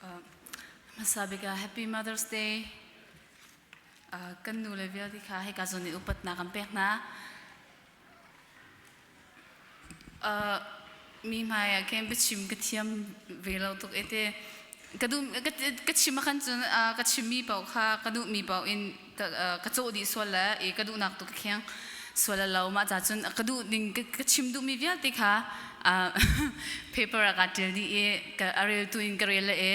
Hmasa bik ah Happy Mother's Day. Kan nu le vialte kha hika zawn in upatnak kan pek hna. Mi hmai ah khin biachim ka thiam ve lo tuk e te. Ka duh ka chim ahkhan cun ka chimmi paoh kha ka duhmi paoh in ka cawh dih sual le i ka duhnak tu ka kheng sual lo. Mah ca cun ka duh ning ka chim duhmi vialte kha paper ah kaa ṭial dih i a reltu in ka rel le e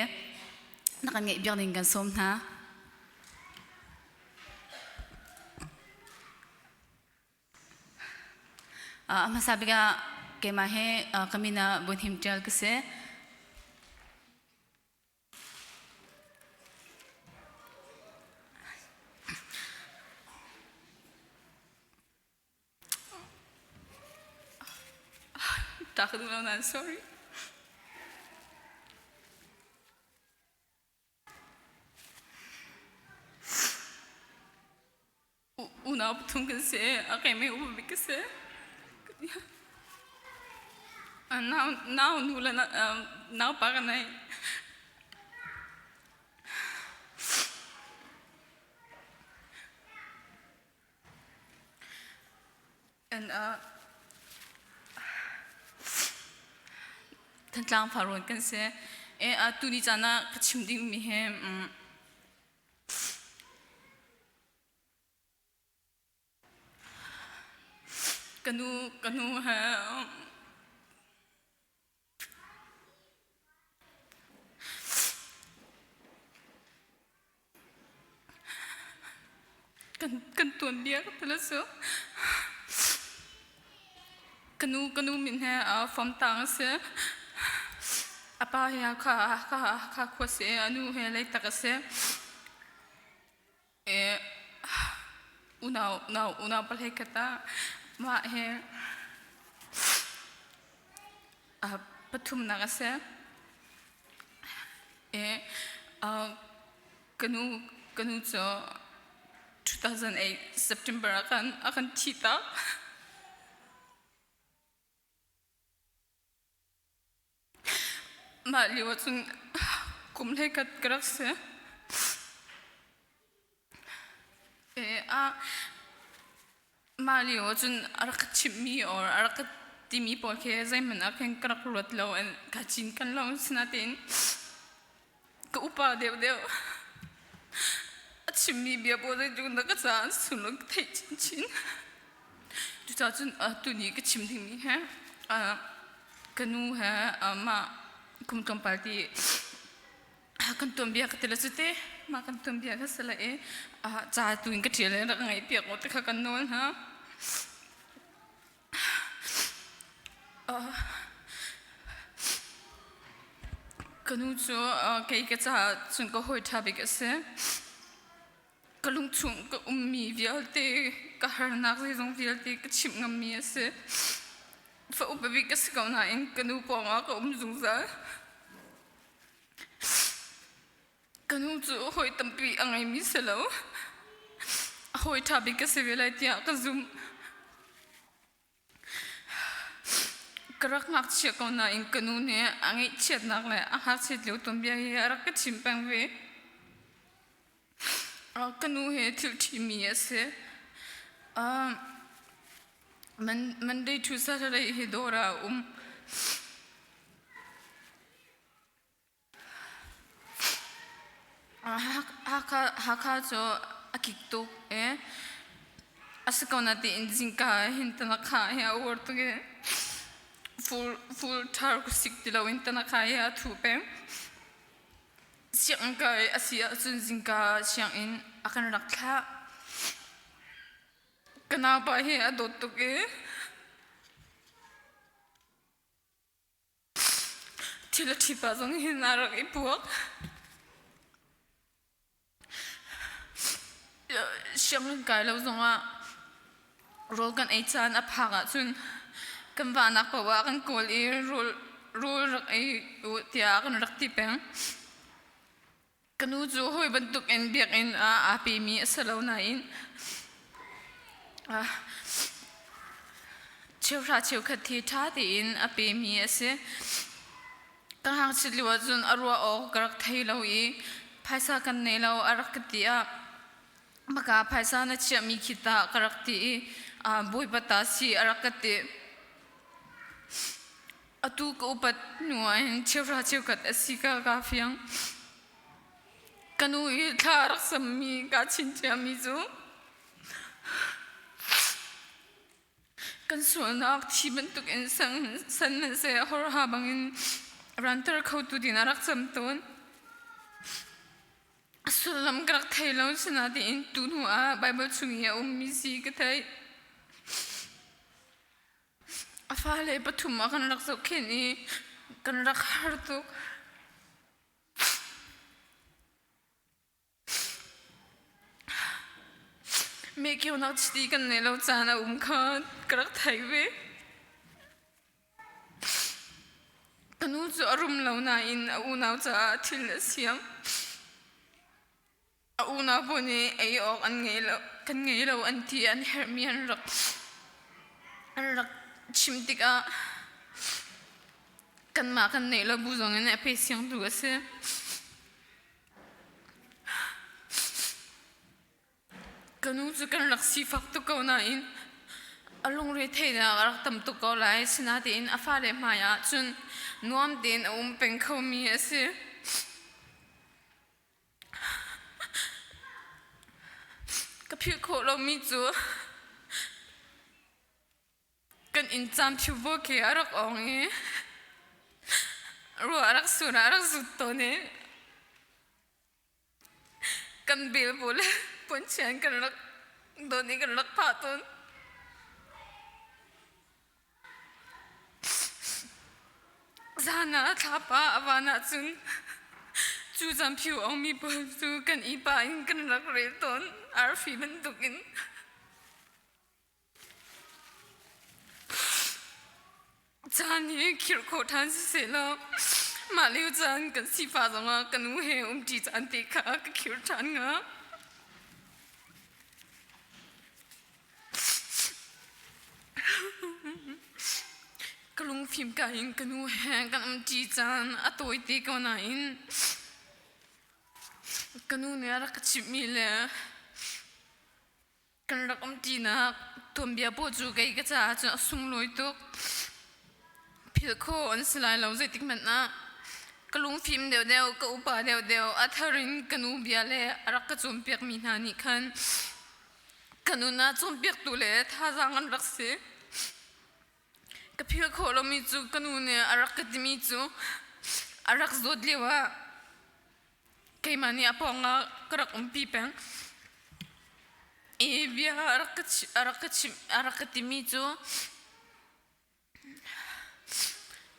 na kan ngeih biak ding kan sawm hna. A hmasa bik ah keimah hi ka min ah Bun Him Ṭial ka si. Ta ka duh lo nain sorry. Unau pathum kan si. A keimah upa bik ka si. Nau nau nu le nau pa ka nei. And Thantlang Farrawn kan si. E tuni caan ah ka chim dingmi hi ka nu ka nu he Kan tuanbia ka ti cu. Ka nu ka nu min he famtang a si. A pa he Hakha Hakha khua si i a nu he Leitak a si. Unau unau unau pahleih khat ah mah he pathumnak a si. Ka nu ka nu cu 2008 September ah khan a kan thih tak. Mah lio ahcun kum hleikhat ka rak si. Mah lio ahcun a rak ka chimhmi or a rak ka timi pawl khi zeihmanh ah khin ka rak ruat lo. Kaa cinken lo. Asinain ka upa deuhdeuh. A chimmi bia pawl zeitluk in dah ka caah an sunglawi ka theih chinchin. Cucaah cun tuni ka chim dingmi hi ka nu he mah kum tlawmpal ti kan tuanbia ka ti le cu te mah kan tuanbia kha si le i ca tu in ka ṭial i rak ngaih piak u ti kha kan nawl hna. Ka nu cu kei ka caah cun ka hawi ṭha bik a si. Ka lungchung ka ummi vialte, ka harnak zeizong vialte ka chimh ngammi a si. Fa upa bik ka si ko nain ka nu pawngah ka um zungzal. Ka nu cu hawi tampi a ngeimi si lo. A hawi ṭha bik ka si ve lai tiah ka zumh. Ka rak ngakchia ko nain ka nu nih a ngaihchiatnak le a ngakchiat lio tuanbia hi a rak ka chim peng ve. Ka nu hi thil ṭhimi a si. Monday to Saturday hi dawr ah a um. Hakha cu a kik tuk i a si ko natein zingka ah hin tanakha hi a uar tuk i fur ṭhar sik ti loin tanakha hi a thu peng. Sianginn kai a si ahcun zingka sianginn a kan rak thlah. Ka naupa hi a dawt tuk i Thil a ṭhi pah zong hin a rak i puak. Sianginn kai lo zongah rawl kan ei caan a phak ahcun kan vahnak paoh ah kan kawl i rawl rawl rak ei u tiah kan rak ti peng. Ka nu cu hawi bantukin biakinn ah aa pemi a si lo nain cheuhra cheukhat hi ṭha tein a pemi a si. Ka ngakchit lio ahcun a ruah awk ka rak thei lo i phaisa kan nei lo a rak ka ti ah maka phaisa na chiahmi khi tah ka rak ti i Bawipa ta si a rak ka ti. Atu ka upat hnu ahhin cheuhra cheukhat a si ka kaa fiang. Ka nu i thla a rak sammi kaa chinchiahmi cu Kan sualnak thi bantukin san hmanhseh horha bangin ranter khotu ding a rak cam tawn. A sullam ka rak thei lo sinain tu hnu ah Baibal chung i a ummi si ka theih. A fale pathum ah kan rak zohkhenh i kan rak har tuk. Mehkeunak chiti kan neih lo caan a um kha ka rak thei ve. Ka nu cu a rum lo nain a unau caah thil a siam. A unau pawl nih ei awk an ngei lo, kan ngei lo an ti an herhmi an rak chim tikah kanmah kan neih lo bu zongin a pe siangtu a si. Ka nu cu kan rak sifak tuk ko nain a lungre theihnak a rak tam tuk ko lai. Sinain a fale hmai ah cun nuam tein a um peng khomi a si. Ka philh khawh lomi cu Kan inn camphiu khi a rak ong i ruah a rak sur ah a rak zut tawn i kan bel pawl le puanchian kan rak don i kan rak phah tawn. Zan ah thlapa a van ahcun cu camphiu ongmi pawl cu kan ihpah in kan rak rel tawn arfi bantukin. Caan hi khirh khawh ṭhan siseh law mah lio caan kan sifah zongah ka nu he umṭi caan te kha ka khirh ṭhan hnga. Ka lungfim ka in ka nu he kan umṭi caan a tawite ko nain ka nu nih a rak ka chimhmi le Kan rak umṭinak tuanbia pawl cu kei ka caah cun a sunglawi tuk. Philh khawh an si lai lo zeitik hmanh ah. Ka lungfim deuhdeuh, ka upa deuhdeuh, a thar in ka nu bia le a rak ka cawnpiakmi hna nih khan ka nun ah cawnpiaktu le thazaang an rak si. Ka philh khawh lomi cu ka nu nih a rak ka timi cu a rak zawt lio ah Keimah nih a pawngah ka rak umpi peng. I bia a rak ka a rak ka chimh a rak ka timi cu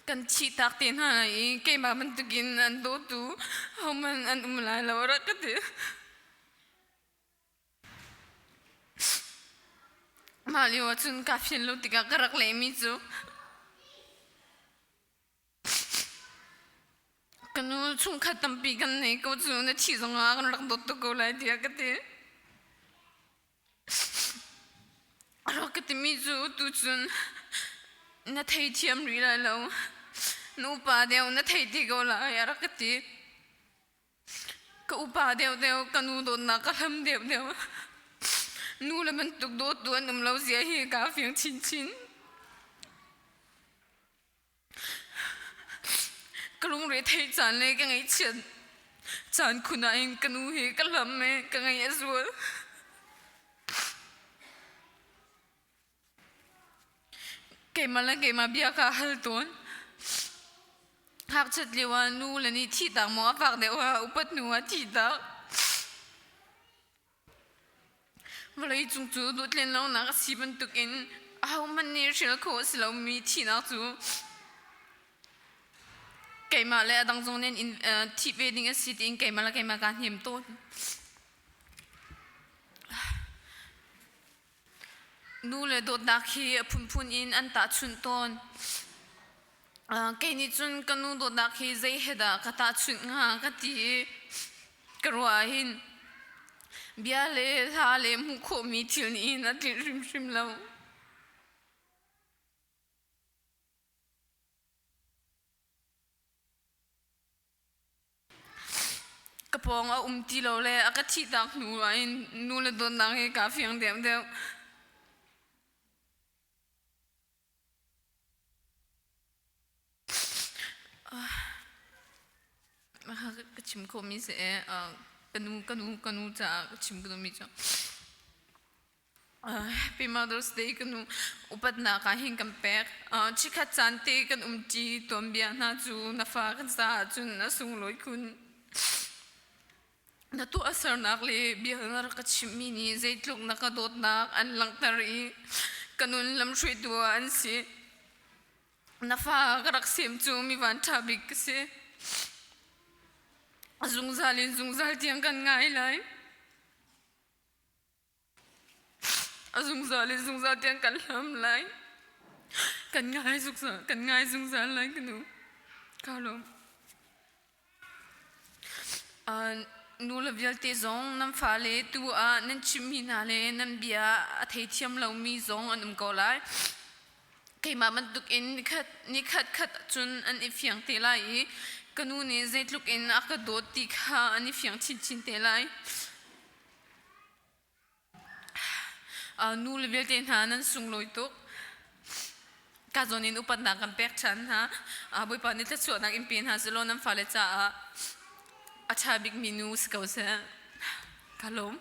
kan thihtak te hna lai i keimah bantukin an dawtu hohmanh an um lai lo a rak ka ti. Mah lio ah cun kaa fian lo tikah ka rak lehmi cu Ka nu chungkhat tampi kan nei ko cu na thih zongah kan rak dawt tuk ko lai tiah ka ti. A rak ka timi cu tucun na theithiam rih lai lo. Na upa deuh na thei ti ko lai a rak ka ti. Ka upa deuhdeuh ka nu dawtnak ka hlam deuhdeuh. Nu le bantuk dawttu an um lo zia hi kaa fiang chinchin. Ka lungre theih caan le ka ngaihchiat caan khun ah hin ka nu hi ka hlam i ka ngaih a zual. Keimah le keimah bia kaa hal tawn. Ngakchiat lio ah nu le nih thihtak maw a fak deuh ah upat hnu ah thihtak. Vawleicung cu duhtlen lonak a si bantukin ahohmanh nih hrial khawh a si lomi thihnak cu keimah le a dang zong nih thih ve ding a si tiin keimah le keimah kaa hnem tawn. Nu le dawtnak hi a phunphun in an tahchunh tawn. Kei nih cun ka nu dawtnak hi zei he dah ka tahchunh hnga ka ti i ka ruah ahhin bia le hla le hmuh khawhmi thil nih hin a tlinh hrimhrim lo. pawng a um ti lo le a ka thihtak hnu ah hin nu le dawtnak hi kaa fiang deuhdeuh. Ka chim khawhmi si ee ka nu ka nu ka nu caah ka chim ka duhmi cu Happy Mother's Day ka nu upatnak ah hin kan pek. Chikkhat caan te kan umṭi tuanbia hna cu na fa kan caah cun a sunglawi khun. Na tuahsernak le bia na rak ka chimhmi nih zeitluk na ka dawtnak an langhter i ka nun lamhruaitu ah an si. Na fa ka rak sem cu mi vanṭha bik ka si. A zungzal in zungzal tiang kan ngai lai. A zungzal in zungzal tiang kan hlam lai. Kan ngai zungzal, kan ngai zungzal lai ka nu. Ka lawm. Nu le vialte zong nan fale tu ah nan chimmi hna le nan bia a theithiam lomi zong an um ko lai. Keimah bantuk in nikhat nikhat khat cun an i fiang te lai i ka nu nih zeitluk in a ka dawt ti kha an i fiang chinchin te lai. Nu le vialte hna nan sunglawi tuk. Ka zawn in upatnak kan pek ṭhan hna. Bawipa nih thluachuahnak in pe hna sehlaw nan fale caah a ṭha bikmi nu si ko seh. Ka lawm.